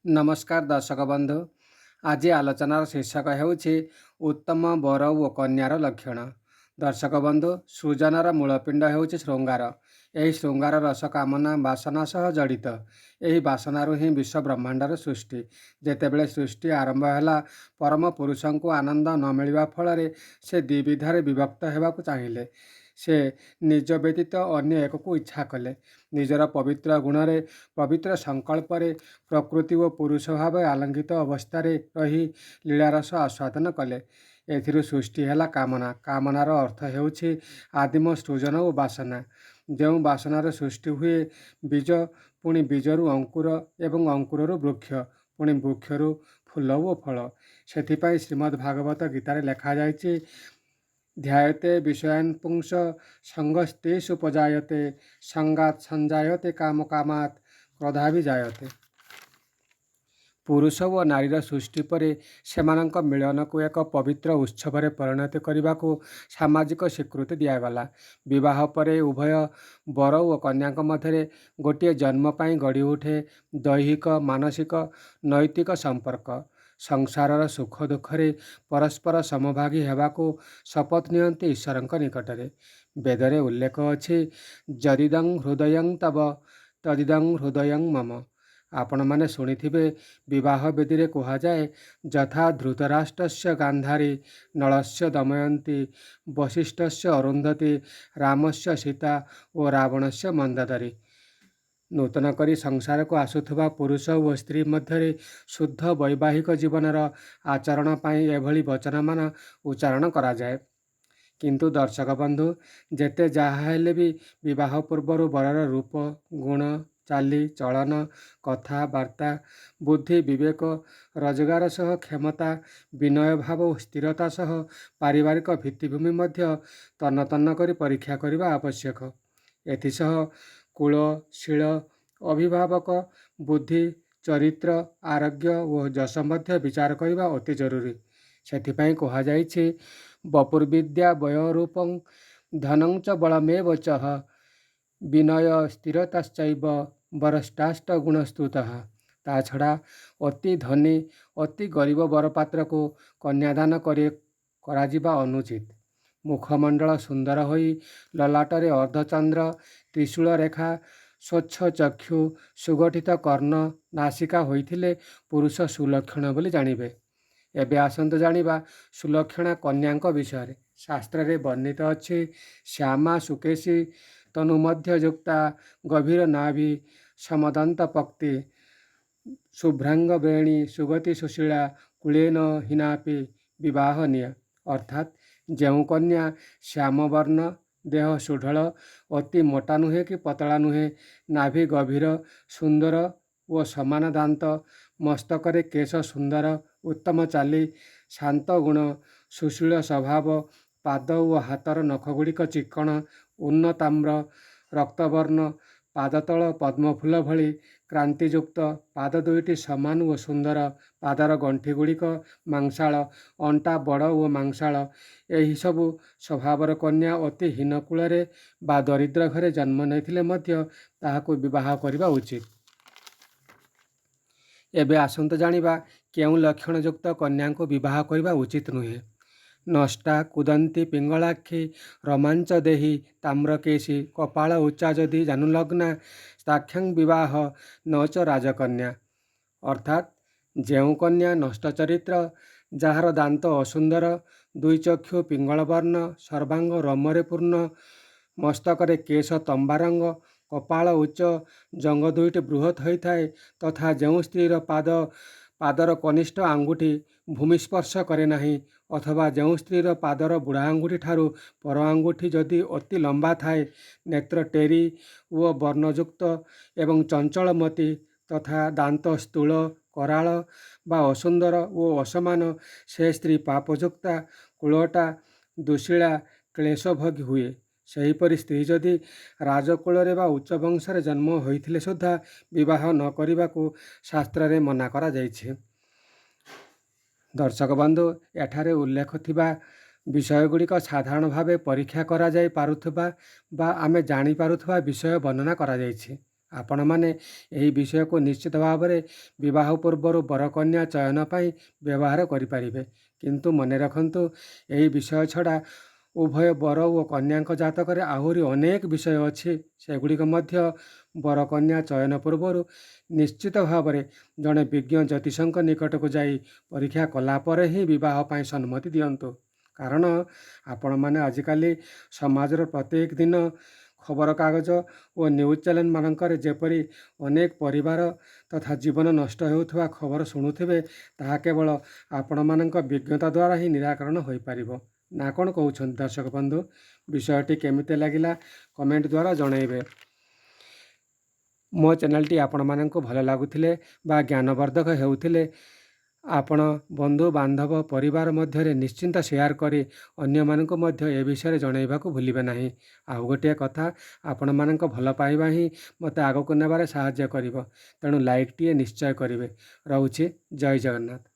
ନମସ୍କାର ଦର୍ଶକ ବନ୍ଧୁ, ଆଜି ଆଲୋଚନାର ଶୀର୍ଷକ ହେଉଛି ଉତ୍ତମ ବର ଓ କନ୍ୟାର ଲକ୍ଷଣ। ଦର୍ଶକ ବନ୍ଧୁ, ସୃଜନର ମୂଳପିଣ୍ଡ ହେଉଛି ଶୃଙ୍ଗାର। ଏହି ଶୃଙ୍ଗାର ରସ କାମନା ବାସନା ସହ ଜଡ଼ିତ। ଏହି ବାସନାରୁ ହିଁ ବିଶ୍ୱ ବ୍ରହ୍ମାଣ୍ଡର ସୃଷ୍ଟି। ଯେତେବେଳେ ସୃଷ୍ଟି ଆରମ୍ଭ ହେଲା, ପରମ ପୁରୁଷଙ୍କୁ ଆନନ୍ଦ ନ ମିଳିବା ଫଳରେ ସେ ଦ୍ୱିବିଧାରେ ବିଭକ୍ତ ହେବାକୁ ଚାହିଁଲେ। ସେ ନିଜ ବ୍ୟତୀତ ଅନ୍ୟ ଏକକୁ ଇଚ୍ଛା କଲେ। ନିଜର ପବିତ୍ର ଗୁଣରେ, ପବିତ୍ର ସଂକଳ୍ପରେ ପ୍ରକୃତି ଓ ପୁରୁଷ ଭାବେ ଆଲିଙ୍ଗିତ ଅବସ୍ଥାରେ ରହି ଲୀଳାରସ ଆସ୍ୱାଦନ କଲେ। ଏଥିରୁ ସୃଷ୍ଟି ହେଲା କାମନା। କାମନାର ଅର୍ଥ ହେଉଛି ଆଦିମ ସୃଜନ ଓ ବାସନା। ଯେଉଁ ବାସନାର ସୃଷ୍ଟି ହୁଏ ବୀଜ, ପୁଣି ବୀଜରୁ ଅଙ୍କୁର ଏବଂ ଅଙ୍କୁରରୁ ବୃକ୍ଷ, ପୁଣି ବୃକ୍ଷରୁ ଫୁଲ ଓ ଫଳ। ସେଥିପାଇଁ ଶ୍ରୀମଦ୍ ଭାଗବତ ଗୀତାରେ ଲେଖାଯାଇଛି, ଧ୍ୟାୟତେ ବିଷୟାନ୍ ପୁଂସଃ ସଙ୍ଗସ୍ତେଷୁପଜାୟତେ, ସଙ୍ଗାତ୍ ସଞ୍ଜାୟତେ କାମ କାମାତ୍ କ୍ରୋଧାଭିଜାୟତେ। ପୁରୁଷ ଓ ନାରୀର ସୃଷ୍ଟି ପରେ ସେମାନଙ୍କ ମିଳନକୁ ଏକ ପବିତ୍ର ଉତ୍ସବରେ ପରିଣତ କରିବାକୁ ସାମାଜିକ ସ୍ୱୀକୃତି ଦିଆଗଲା। ବିବାହ ପରେ ଉଭୟ ବର ଓ କନ୍ୟାଙ୍କ ମଧ୍ୟରେ ଗୋଟିଏ ଜନ୍ମ ପାଇଁ ଗଢ଼ିଉଠେ ଦୈହିକ, ମାନସିକ, ନୈତିକ ସମ୍ପର୍କ। ସଂସାରର ସୁଖ ଦୁଃଖରେ ପରସ୍ପର ସମଭାଗୀ ହେବାକୁ ଶପଥ ନିଅନ୍ତି ଈଶ୍ୱରଙ୍କ ନିକଟରେ। ବେଦରେ ଉଲ୍ଲେଖ ଅଛି, ଯଦିଦଂ ହୃଦୟଂ ତବ ତଦିଦଂ ହୃଦୟଂ ମମ। ଆପଣମାନେ ଶୁଣିଥିବେ, ବିବାହ ବେଦୀରେ କୁହାଯାଏ, ଯଥା ଧୃତରାଷ୍ଟ୍ରସ୍ୟ ଗାନ୍ଧାରୀ, ନଳସ୍ୟ ଦମୟନ୍ତୀ, ବଶିଷ୍ଠସ୍ୟ ଅରୁନ୍ଧତୀ, ରାମସ୍ୟ ସୀତା ଓ ରାବଣସ୍ୟ ମନ୍ଦୋଦରୀ। ନୂତନ କରି ସଂସାରକୁ ଆସୁଥିବା ପୁରୁଷ ଓ ସ୍ତ୍ରୀ ମଧ୍ୟରେ ଶୁଦ୍ଧ ବୈବାହିକ ଜୀବନର ଆଚରଣ ପାଇଁ ଏଭଳି ବଚନମାନ ଉଚ୍ଚାରଣ କରାଯାଏ। କିନ୍ତୁ ଦର୍ଶକ ବନ୍ଧୁ, ଯେତେ ଯାହା ହେଲେ ବି ବିବାହ ପୂର୍ବରୁ ବରର ରୂପ, ଗୁଣ, ଚାଲି ଚଳନ, କଥାବାର୍ତ୍ତା, ବୁଦ୍ଧି, ବିବେକ, ରୋଜଗାର ସହ କ୍ଷମତା, ବିନୟ ଭାବ ଓ ସ୍ଥିରତା ସହ ପାରିବାରିକ ଭିତ୍ତିଭୂମି ମଧ୍ୟ ତନ୍ନ ତନ୍ନ କରି ପରୀକ୍ଷା କରିବା ଆବଶ୍ୟକ। ଏଥିସହ କୁଳ, ଶୀଳ, ଅଭିଭାବକ, ବୁଦ୍ଧି, ଚରିତ୍ର, ଆରୋଗ୍ୟ ଓ ଯଶ ମଧ୍ୟ ବିଚାର କରିବା ଅତି ଜରୁରୀ। ସେଥିପାଇଁ କୁହାଯାଇଛି, ବପୁର୍ବିଦ୍ୟା ବୟୋରୂପଂ ଧନଂ ଚ ବଳମେବ ଚ ବିନୟ ସ୍ଥିରତାଶ୍ଚୈବ ବରଷ୍ଠାଷ୍ଟ ଗୁଣସ୍ତୁତଃ। ତା ଛଡ଼ା ଅତି ଧନୀ, ଅତି ଗରିବ ବରପାତ୍ରକୁ କନ୍ୟାଦାନ କରାଯିବା ଅନୁଚିତ। ମୁଖମଣ୍ଡଳ ସୁନ୍ଦର ହୋଇ ଲଲାଟରେ ଅର୍ଦ୍ଧଚନ୍ଦ୍ର, ତ୍ରିଶୂଳ ରେଖା, ସ୍ୱଚ୍ଛ ଚକ୍ଷୁ, ସୁଗଠିତ କର୍ଣ୍ଣ, ନାସିକା ହୋଇଥିଲେ ପୁରୁଷ ସୁଲକ୍ଷଣ ବୋଲି ଜାଣିବେ। ଏବେ ଆସନ୍ତୁ ଜାଣିବା ସୁଲକ୍ଷଣା କନ୍ୟାଙ୍କ ବିଷୟରେ। ଶାସ୍ତ୍ରରେ ବର୍ଣ୍ଣିତ ଅଛି, ଶ୍ୟାମା ସୁକେଶୀ ତନୁମଧ୍ୟ ଯୁକ୍ତା ଗଭୀର ନାଭି ସମଦନ୍ତ ପକ୍ତି ଶୁଭ୍ରାଙ୍ଗ ବେଣୀ ସୁଗତି ସୁଶୀଳା କୁଳେନ ହୀନାପି ବିବାହନୀୟା। ଅର୍ଥାତ୍ ଯେଉଁ କନ୍ୟା ଶ୍ୟାମବର୍ଣ୍ଣ, ଦେହ ସୁଢଳ, ଅତି ମୋଟା ନୁହେଁ କି ପତଳା ନୁହେଁ, ନାଭି ଗଭୀର, ସୁନ୍ଦର ଓ ସମାନ ଦାନ୍ତ, ମସ୍ତକରେ କେଶ ସୁନ୍ଦର, ଉତ୍ତମ ଚାଲି, ଶାନ୍ତ ଗୁଣ, ସୁଶୀଳ ସ୍ୱଭାବ, ପାଦ ଓ ହାତର ନଖଗୁଡ଼ିକ ଚିକ୍କଣ, ଉନ୍ନତାମ୍ର, ରକ୍ତବର୍ଣ୍ଣ, ପାଦତଳ ପଦ୍ମଫୁଲ ଭଳି କ୍ରାନ୍ତିଯୁକ୍ତ, ପାଦ ଦୁଇଟି ସମାନ ଓ ସୁନ୍ଦର, ପାଦର ଗଣ୍ଠିଗୁଡ଼ିକ ମାଂସାଳ, ଅଣ୍ଟା ବଡ଼ ଓ ମାଂସାଳ, ଏହିସବୁ ସ୍ୱଭାବର କନ୍ୟା ଅତି ହୀନ କୁଳରେ ବା ଦରିଦ୍ର ଘରେ ଜନ୍ମ ନେଇଥିଲେ ମଧ୍ୟ ତାହାକୁ ବିବାହ କରିବା ଉଚିତ। ଏବେ ଆସନ୍ତୁ ଜାଣିବା କେଉଁ ଲକ୍ଷଣଯୁକ୍ତ କନ୍ୟାଙ୍କୁ ବିବାହ କରିବା ଉଚିତ ନୁହେଁ। ନଷ୍ଟା କୁଦନ୍ତୀ ପିଙ୍ଗଳାକ୍ଷୀ ରୋମାଞ୍ଚ ଦେହୀ ତାମ୍ରକେଶୀ କପାଳ ଉଚ୍ଚା ଯଦି ଜାନୁଲଗ୍ନା ସ୍ତାକ୍ଷଂ ବିବାହ ନ ଚ ରାଜକନ୍ୟା। ଅର୍ଥାତ୍ ଯେଉଁ କନ୍ୟା ନଷ୍ଟ ଚରିତ୍ର, ଯାହାର ଦାନ୍ତ ଅସୁନ୍ଦର, ଦୁଇ ଚକ୍ଷୁ ପିଙ୍ଗଳ ବର୍ଣ୍ଣ, ସର୍ବାଙ୍ଗ ରୋମରେ ପୂର୍ଣ୍ଣ, ମସ୍ତକରେ କେଶ ତମ୍ବା ରଙ୍ଗ, କପାଳ ଉଚ୍ଚ, ଜଙ୍ଘ ଦୁଇଟି ବୃହତ୍ ହୋଇଥାଏ ତଥା ଯେଉଁ ସ୍ତ୍ରୀର ପାଦର କନିଷ୍ଠ ଆଙ୍ଗୁଠି ଭୂମି ସ୍ପର୍ଶ କରେ ନାହିଁ ଅଥବା ଯେଉଁ ସ୍ତ୍ରୀର ପାଦର ବୁଢ଼ା ଆଙ୍ଗୁଠି ଠାରୁ ପର ଆଙ୍ଗୁଠି ଯଦି ଅତି ଲମ୍ବା ଥାଏ, ନେତ୍ର ଟେରି ଓ ବର୍ଣ୍ଣଯୁକ୍ତ ଏବଂ ଚଞ୍ଚଳମତି ତଥା ଦାନ୍ତ ସ୍ଥୂଳ, କରାଳ ବା ଅସୁନ୍ଦର ଓ ଅସମାନ, ସେ ସ୍ତ୍ରୀ ପାପଯୁକ୍ତା, କୁଳଟା, ଦୁଶୀଳା, କ୍ଲେଶଭୋଗୀ ହୁଏ। ସେହିପରି ସ୍ତ୍ରୀ ଯଦି ରାଜକୁଳରେ ବା ଉଚ୍ଚ ବଂଶରେ ଜନ୍ମ ହୋଇଥିଲେ ସୁଦ୍ଧା ବିବାହ ନ କରିବାକୁ ଶାସ୍ତ୍ରରେ ମନା କରାଯାଇଛି। ଦର୍ଶକ ବନ୍ଧୁ, ଏଠାରେ ଉଲ୍ଲେଖ ଥିବା ବିଷୟଗୁଡ଼ିକ ସାଧାରଣ ଭାବେ ପରୀକ୍ଷା କରାଯାଇ ପାରୁଥିବା ବା ଆମେ ଜାଣିପାରୁଥିବା ବିଷୟ ବର୍ଣ୍ଣନା କରାଯାଇଛି। ଆପଣମାନେ ଏହି ବିଷୟକୁ ନିଶ୍ଚିତ ଭାବରେ ବିବାହ ପୂର୍ବରୁ ବରକନ୍ୟା ଚୟନ ପାଇଁ ବ୍ୟବହାର କରିପାରିବେ। କିନ୍ତୁ ମନେ ରଖନ୍ତୁ, ଏହି ବିଷୟ ଛଡ଼ା ଉଭୟ ବର ଓ କନ୍ୟାଙ୍କ ଜାତକରେ ଆହୁରି ଅନେକ ବିଷୟ ଅଛି। ସେଗୁଡ଼ିକ ମଧ୍ୟ ବରକନ୍ୟା ଚୟନ ପୂର୍ବରୁ ନିଶ୍ଚିତ ଭାବରେ ଜଣେ ବିଜ୍ଞ ଜ୍ୟୋତିଷଙ୍କ ନିକଟକୁ ଯାଇ ପରୀକ୍ଷା କଲା ପରେ ହିଁ ବିବାହ ପାଇଁ ସମ୍ମତି ଦିଅନ୍ତୁ। କାରଣ ଆପଣମାନେ ଆଜିକାଲି ସମାଜର ପ୍ରତ୍ୟେକ ଦିନ ଖବରକାଗଜ ଓ ନ୍ୟୁଜ୍ ଚ୍ୟାନେଲ୍ ମାନଙ୍କରେ ଯେପରି ଅନେକ ପରିବାର ତଥା ଜୀବନ ନଷ୍ଟ ହେଉଥିବା ଖବର ଶୁଣୁଥିବେ, ତାହା କେବଳ ଆପଣମାନଙ୍କ ବିଜ୍ଞତା ଦ୍ୱାରା ହିଁ ନିରାକରଣ ହୋଇପାରିବ। ନା କ'ଣ କହୁଛନ୍ତି ଦର୍ଶକ ବନ୍ଧୁ? ବିଷୟଟି କେମିତି ଲାଗିଲା କମେଣ୍ଟ ଦ୍ୱାରା ଜଣାଇବେ। ମୋ ଚ୍ୟାନେଲ୍ଟି ଆପଣମାନଙ୍କୁ ଭଲ ଲାଗୁଥିଲେ ବା ଜ୍ଞାନବର୍ଦ୍ଧକ ହେଉଥିଲେ, ଆପଣ ବନ୍ଧୁ ବାନ୍ଧବ ପରିବାର ମଧ୍ୟରେ ନିଶ୍ଚିନ୍ତ ସେୟାର କରି ଅନ୍ୟମାନଙ୍କୁ ମଧ୍ୟ ଏ ବିଷୟରେ ଜଣାଇବାକୁ ଭୁଲିବେ ନାହିଁ। ଆଉ ଗୋଟିଏ କଥା, ଆପଣମାନଙ୍କ ଭଲ ପାଇବା ହିଁ ମୋତେ ଆଗକୁ ନେବାରେ ସାହାଯ୍ୟ କରିବ। ତେଣୁ ଲାଇକ୍ଟିଏ ନିଶ୍ଚୟ କରିବେ। ରହୁଛି, ଜୟ ଜଗନ୍ନାଥ।